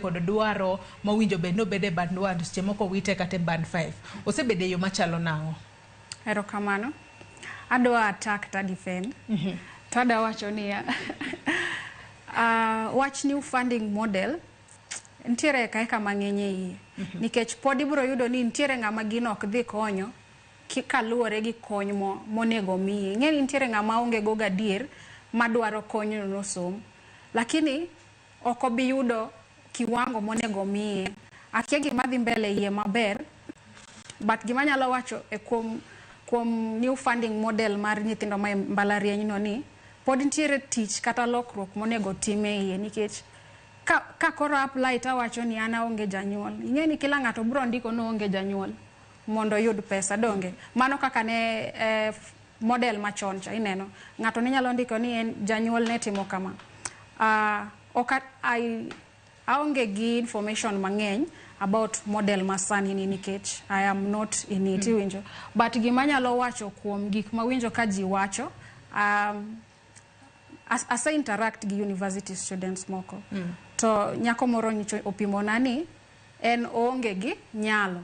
kod dwaro mowinjo bed ni obed e band 1 to seche moko owite kata e band 5. Osebedo e yo machalo nang'o? Erokamano. Adwa attack to defend. To adwa wacho niya, wach new funding model nitiere heka heka mang'eny e iye. Nikech pod ibiro yudo ni nitiere ng'ama gino ok dhi konyo kaluwore gi kony monego miye. Ing'e ni nitiere ng'ama onge go gadier madwaro kony nosom. Lakini ok obi yudo kiwango monego miye. Akia gima dhi mbele iye maber, but gima anyalo wacho e kuom new funding model mar nyithindo ma e mbalariany no ni pod nitiere tich kata lokruok monego tim e iye nikech ka koro apply tawacho ni an aonge janyuol. Ing'e ni kila ng'ato biro ndiko ni oonge janyuol mondo oyud pesa donge. Mano kaka ne model machon cha ineno. Ng'ato ne nyalo ndiko ni en janyuol ne timo kama. Ok aonge gi information mang'eny about model masani ni nikech I am not in it, iwinjo. But gima anyalo wacho kuom gik mawinjo ka ji wacho, ase interact gi university students moko. To nyako moro nyocha opimona ni en oonge gi nyalo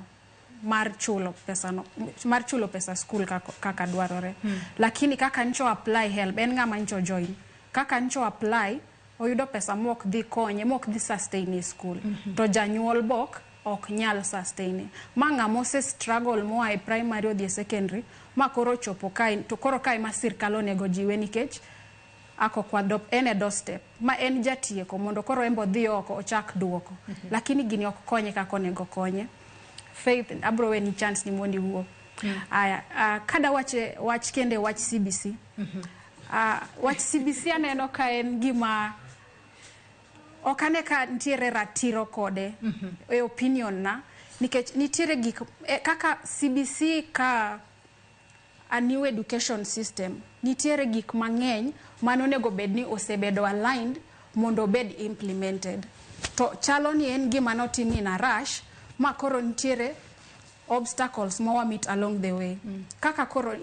mar chulo pesa no, mar chulo pesa school kaka dwarore. Lakini kaka ncho apply HELB, en ng'ama ncho join. Kaka ncho apply, oyudo pesa mok dhi konye, mok dhi sustain e school. To janyuol bok ok nyal sustain. Ma ng'ama ose struggle moa e primary odhi e secondary, ma koro chopo kae, to koro kae ma sirkal onego jiwe nikech ako kwa do, en e doorstep. Ma en jatieko mondo koro en bo odhi oko ochak duoko. Lakini gini ok konye kaka onego konye. Faith, abro weni chance ni mondo iwuo. Aya, kada wache wach kende wach CBC. Wach CBC aneno ka en gima ok ane ka nitiere ratiro kode e opinion na nikech nitiere gik kaka CBC ka a new education system nitiere gik mang'eny mane onego bed ni osebedo aligned mondo obed implemented to chalo ni en gima notim in a rush ma koro nitiere obstacles ma wa meet along the way. Kaka koro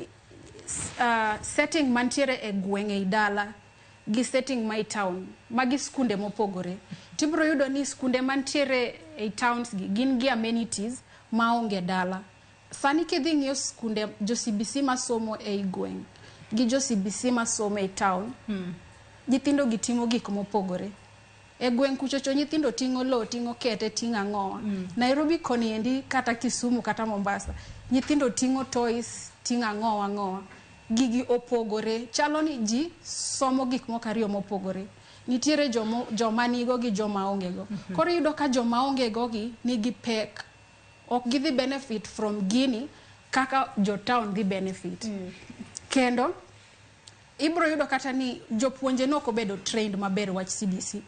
setting mantiere e gweng' ei dala gi setting ma e town magi skunde mopogore tibiro yudo ni skunde mantiere ei towns gi gin gi amenities maonge dala. Sani kidhi ng'iyo skunde jo CBC masomo ei gweng' gi jo CBC masomo ei town, nyithindo gi timo gik mopogore. E gweng' kuchocho nyithindo ting'o lowo, ting'o kete, ting'o ang'owa. Nairobi koni endi kata Kisumu kata Mombasa, nyithindo ting'o toys, ting'o ang'owa ang'owa. Gigi opogore. Chalo ni ji somo gik moko ariyo mopogore. Nitiere joma nigo gi joma onge go. Koro iyudo ka joma onge go gi nigi pek. Ok gidhi benefit from gini kaka jo town dhi benefit. Kendo ibro yudo kata ni jopuonje nok obedo trained maber wach CBC.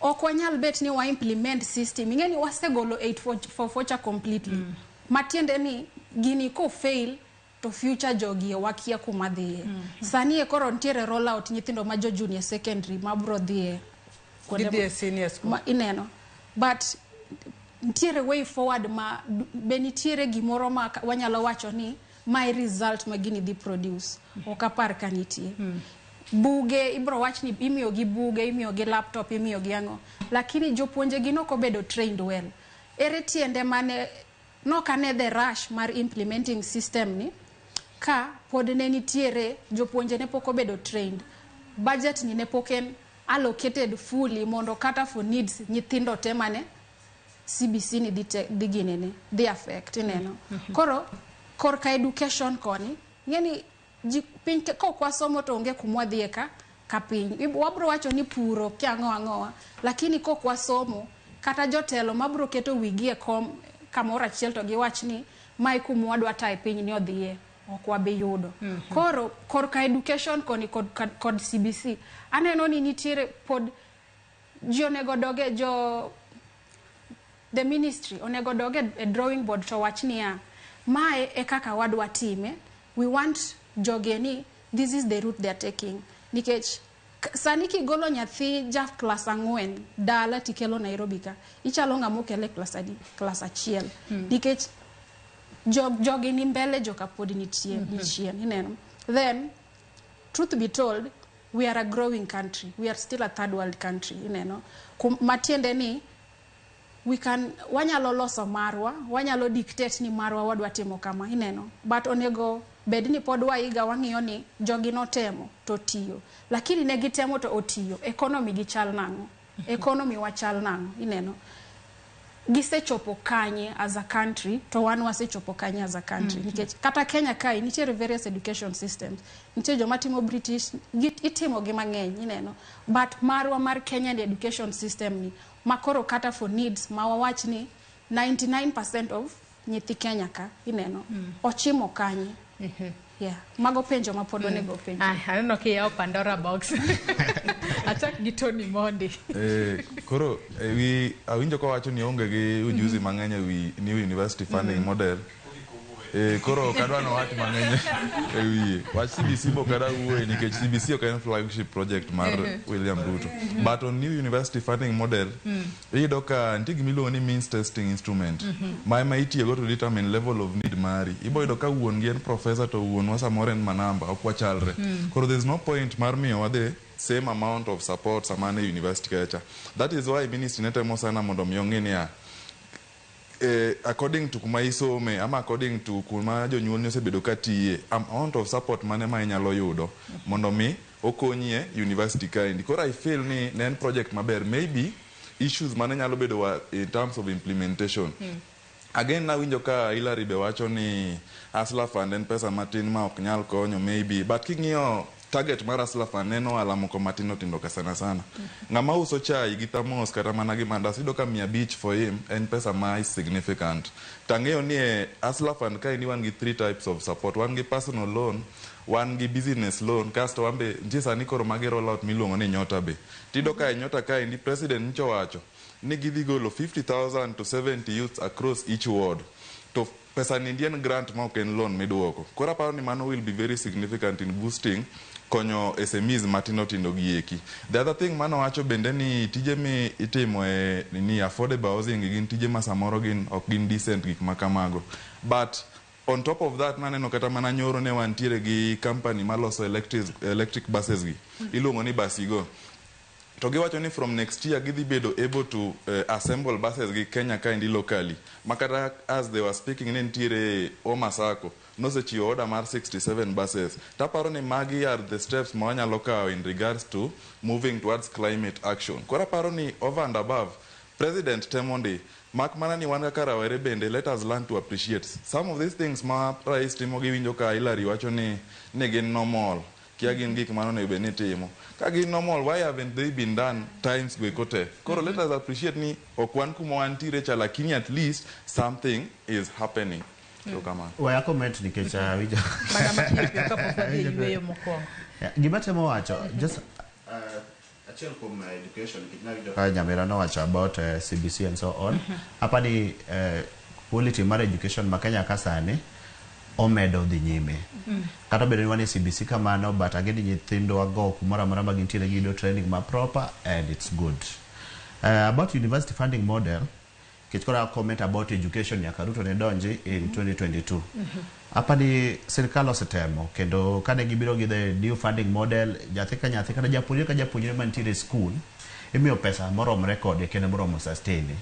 Ok wanyal bet ni wa implement system. Ing'e ni wasegolo 844 cha completely. Matiende ni gini ko fail to future jogi e wakia kuma dhiye. Sani e koro nitiere roll out nyithindo ma jo junior secondary ma bro dhiye kuonde Gidhi e senior school. Ma ineno. But nitiere way forward ma be nitiere gimoro ma wanyalo wacho ni mae result ma gini dhi produce. Ok apar ka nitie. Buge ibro wach ni imiyo gi buge, imiyo gi laptop, imiyo gi ang'o. Lakini jopuonje gi nok obedo trained well. Ere tiende mane nok ane the rush mar implementing system ni ka pod ne nitiere jopuonje ne pok obedo trained. Budget ni ne pok en allocated fully mondo kata for needs nyithindo te mane CBC ni dhi ginene, dhi affect ineno. Koro korka education koni, ng'e ni ji piny kok wasomo to onge kumwa dhiye ka piny. Wabro wacho ni puro kia ang'o ang'owa, lakini kok wasomo kata jotelo mabro keto wigi e kom kamoro achiel to giwach ni mae kuma wadwa tayo piny ni odhiye, ok wabi yudo. Koro korka education koni kod CBC, aneno ni nitiere pod ji onego doge jo the ministry onego doge e drawing board to wach niya mae e kaka wadwa time, we want joge ni this is the route they are taking. Nikech sani kigolo nyathi ja klas 4 dala tikelo Nairobi ka, ichalo ng'ama okele klas adi? Klas 1. Nikech jogi ni mbele joka pod nitie, ni chien, ineno. Then truth be told, We are a growing country. We are still a third world country, ineno. Matiende ni we can, wanyalo loso marwa, wanyalo dictate ni marwa wadwa timo kama, ineno. But onego bed ni pod waiga wang'iyo ni jogi notemo to tiyo, lakini ne gitemo to otiyo, economy gi chal nang'o, economy wachal nang'o, ineno. Gisechopo kanye as a country, to wan wasechopo kanye as a country? Nikech kata Kenya kae nitiere various education systems, nitie joma timo British, itimo gi mang'eny, ineno. But marwa mar Kenyan education system ni makoro kata for needs ma wawach ni 99% of nyithi Kenya ka, ineno, ochimo kanye? Yeah, mago penjo ma pod onego penj. Ah, aneno kiyawo Pandora box. Achak gi Tony Mondi. Koro ewi awinjo kowacho ni onge gi ujuzi mang'eny ewi new university funding model. Koro ok adwa nowach mang'eny e wiye. Wach CBC bo ok adwa wuoye nikech CBC ok en flagship project mar William Ruto. But on new university funding model, iyudo ka nitie gima iluongo ni means testing instrument ma ema itiyogo to determine level of need mari. Ibo yudo ka wuon gi en professor to wuonwa samoro en manamba, ok wachalre. Koro there is no point mar miyowa the same amount of support sama an e university kacha. That is why ministry ne temo sana mondo mi ong'i niya, according to kuma isome ama according to kuma jonyuolni osebedo ka tiye, amount of support mane ma inyalo yudo mondo mi okonyi e university kaendi. Koro I feel ni ne en project maber. Maybe issues mane nyalo bedo wa in terms of implementation. Again, nawinjo ka Hillary be wacho ni Hustler Fund en pesa matin ma ok nyal konyo, maybe. But king'iyo target mar Hustler Fund, en ohala moko matindo tindo ka sana sana. Ng'ama uso chai gi thermos kata mana gi mandas, iyudo ka 500 for him en pesa ma is significant. Tang'eyo ni e Hustler Fund kaendi wan gi three types of support. Wan gi personal loan, wan gi business loan, kasto wan be nitie sani koro magi roll out miluongo ni Nyota be. Tiyudo ka e Nyota kaendi president nyocha owacho ni gidhi golo 50,000 to 70 youths across each ward. To pesa ni en grant ma ok en loan miduoko. Koro aparo ni mano will be very significant in boosting konyo SMEs matindo tindo gi eki. The other thing manowacho bende ni tije mi itimo e ni affordable housing gin tije ma samoro gin ok gin decent, gik ma kamago. But on top of that, naneno kata mana nyoro ne wantiere gi company maloso electric buses gi. Iluongo ni Basigo. To giwacho ni from next year gidhi bedo able to assemble buses gi Kenya kaendi locally. Makata as they were speaking ne nitiere Oma Sacco nosechiwo order mar 67 buses. Taparo ni magi are the steps ma wanyalo kawo in regards to moving towards climate action. Koro aparo ni over and above, President temo ndi mak mana ni wan kaka rawere bende, let us learn to appreciate some of these things ma rais timo. Giwinjo ka Hillary wacho ni gin normal, kia gin gik mano onego bed ni timo ka gin normal, why haven't they been done times go eko te? Koro let us appreciate ni ok wan kuma wantiere cha, lakini at least something is happening. So kamano. Waya comment nikech awinjo Mana mapiyo piyo kapok wadhi e yueyo mokwongo. Yeah, gima temo wacho just achiel kuom education, nikech nawinjo ka Nyamira nowacho about CBC and so on. Apani quality mar education ma Kenya ka sani omedo dhi nyime, kata obedo ni wan e CBC kamano, but ageni nyithindwa go kumoro amora ma gintiere giyudo training ma proper and it's good. About university funding model, nikech koro a comment about education nyaka Ruto ne donji in 2022, apani sirikal osetemo kendo kane gibiro gi the new funding model, nyathi ka nyathi kata japuonjre ka japuonjre mantiere e school imiyo pesa moromre kode kendo moromo sustain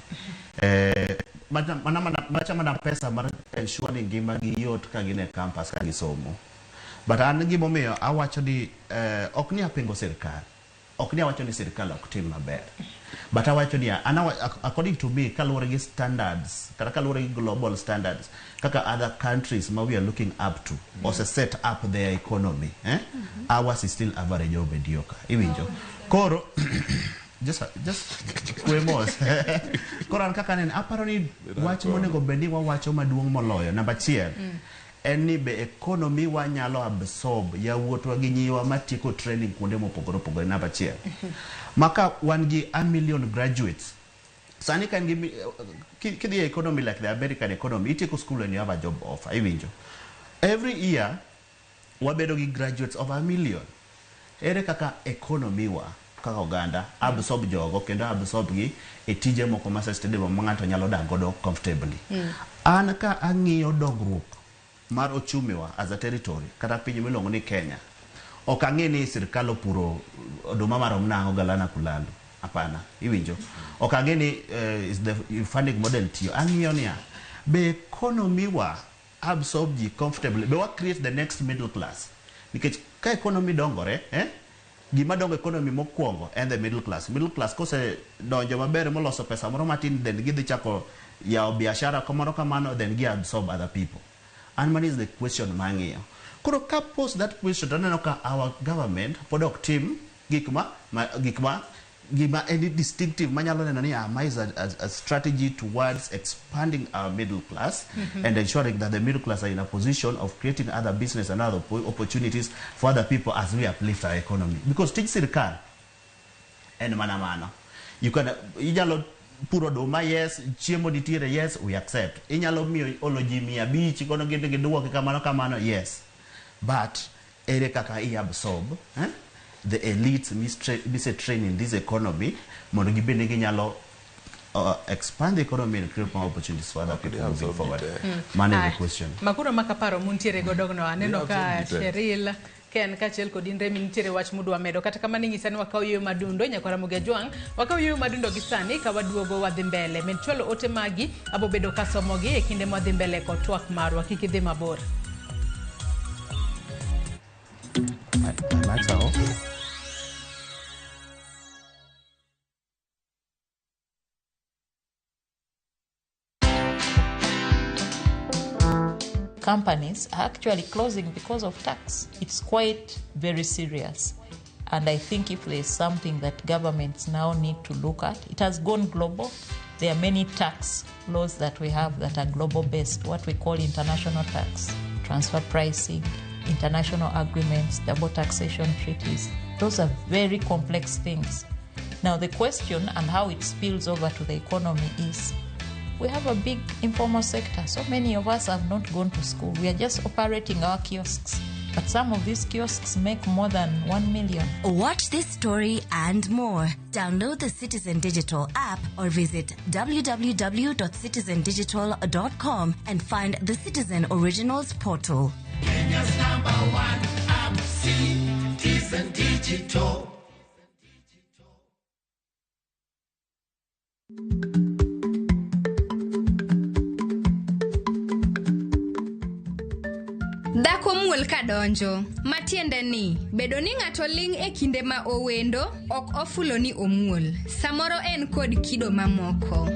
mana pesa mar ensure ni ngima gi yot ka gin e campus ka gisomo. But an gimomiyo awacho ni ok ni apingo sirikal, ok ni awacho ni sirikal ok tim maber, but awacho ni an according to me, kaluwore gi standards kata kaluwore gi global standards kaka other countries ma we are looking up to ose set up their economy, eh? Ours is still average or mediocre, iwinjo? Koro just kwe mos. Koro an kaka aneno, aparo ni wach monego bed ni wawacho maduong' moloyo namba achiel en ni be economy wanyalo absorb yawuotwa gi nyiwa matieko training kuonde mopogore opogore. Namba achiel, maka wan gi a million graduates sani ka in gi kidhi e economy like the American economy, itieko school and you have a job offer, iwinjo? Every year wabedo gi graduates of a million. Ere kaka economy wa kaka oganda absorb jogo kendo absorb gi e tije moko ma sustainable ma ng'ato nyalo dak godo comfortably? An ka ang'iyo dongruok mar ochumi wa as a territory kata piny miluongo ni Kenya, Ok ang'e ni sirkal opuro oduma marom nang'o Galana Kulalu. Hapana, iwinjo. Ok ang'e ni is the funding model tiyo. Ang'iyo niya, be economy wa absorb ji comfortably, be wa create the next middle class. Nikech ka economy dongore, gima dongo economy mokwongo en the middle class. Middle class kose donjo maber moloso pesa moro matin, then gidhi chako yawo biashara kamoro kamano, then gi absorb other people. And man is the question mang'iyo. Koro ka pose that question to aneno ka our government pod ok tim gik ma, gik ma gima any distinctive manyalo neno ni ma is a strategy towards expanding our middle class and ensuring that the middle class are in a position of creating other business and other opportunities for other people as we uplift our economy. Because tij sirkal en mana mano. You can inyalo puro oduma, yes, chiemo nitiere, yes, we accept. Inyalo miyo olo ji 500 kono gin giduoke kamano kamano, yes. But ere kaka i absorb the elites misetrain in this economy mondo gibed ni ginyalo expand the economy and create more opportunities for other people moving absorb forward. it, eh. Mano is Aya, the question. Makuro makaparo muntiere godo no aneno They ka absorb it, eh. Cheryl Ken kaachiel kod in Remi nitiere wach mudwa medo. Kata kamano inyisa ni wakaw yueyo madundo nyakwara Ramogi Ajwang', wakaw yueyo madundo gi sani ka waduogo wadhi mbele. Med chwalo ote magi, abo bedo kasomogi e kinde mwadhi mbele kod twak marwa. Kik idhi mabor. My mics are off. Companies are actually closing because of tax. It's quite very serious. And I think if there's something that governments now need to look at, it has gone global. There are many tax laws that we have that are global based, what we call international tax, transfer pricing, international agreements, double taxation treaties. Those are very complex things. Now, the question and how it spills over to the economy is, we have a big informal sector. So many of us have not gone to school. We are just operating our kiosks. But some of these kiosks make more than 1 million. Watch this story and more. Download the Citizen Digital app or visit www.citizendigital.com and find the Citizen Originals portal. Kenya's number one app, Citizen Digital. Dhako muol ka donjo, matiende ni bedo ni ng'ato ling' e kinde ma owendo ok ofulo ni omuol. Samoro en kod kido mamoko.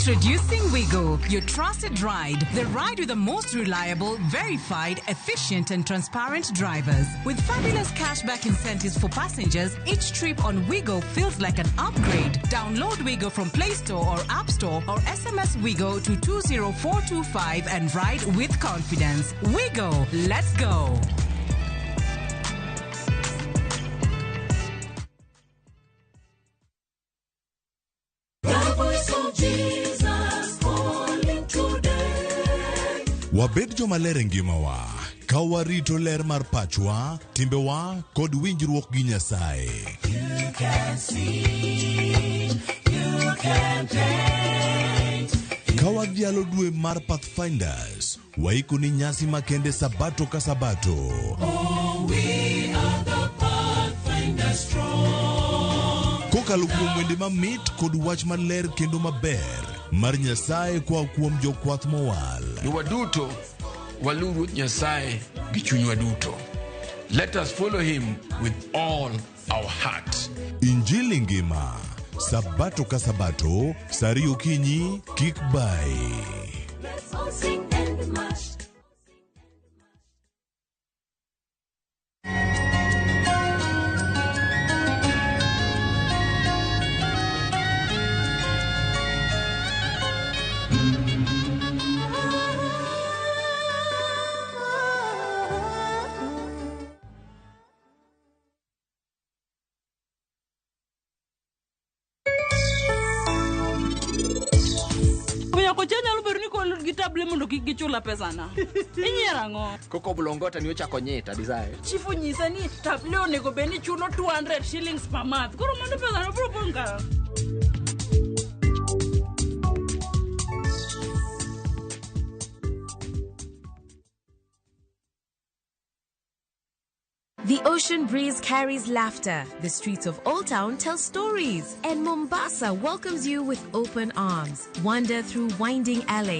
Introducing Wigo, your trusted ride. The ride with the most reliable, verified, efficient, and transparent drivers. With fabulous cashback incentives for passengers, each trip on Wigo feels like an upgrade. Download Wigo from Play Store or App Store or SMS Wigo to 20425 and ride with confidence. Wigo, let's go. The voice of Jesus calling today. Wabed jomaler e ngimawa ka warito ler mar pachwa, timbewa kod winjruok gi Nyasaye. You can see, you can paint. Ka wadhialo dwe mar Pathfinders, waiko ni nyasi makende sabato ka sabato. Oh, we are the Pathfinders strong. Kokalo kuom wende mamit kod wach maler kendo maber mar Nyasaye koa kuom jokwath mowal. Ni waduto waluw Ruoth Nyasaye gi chunywa duto. Let us follow him with all our heart. Injili ngima sabato ka sabato sa 2 okinyi kik bayi. Let's all sing and march. Kocha nyalo bedo ni kol gi table mondo kik gichula pesana. Inyiero ang'o? Koko Blongota ni ochako nyita desire. Chief onyisa ni table onego bed ni chulo 200 shillings per month. Koro mano pesano biro pong' ka. The ocean breeze carries laughter. The streets of Old Town tell stories. And Mombasa welcomes you with open arms. Wander through winding alleys.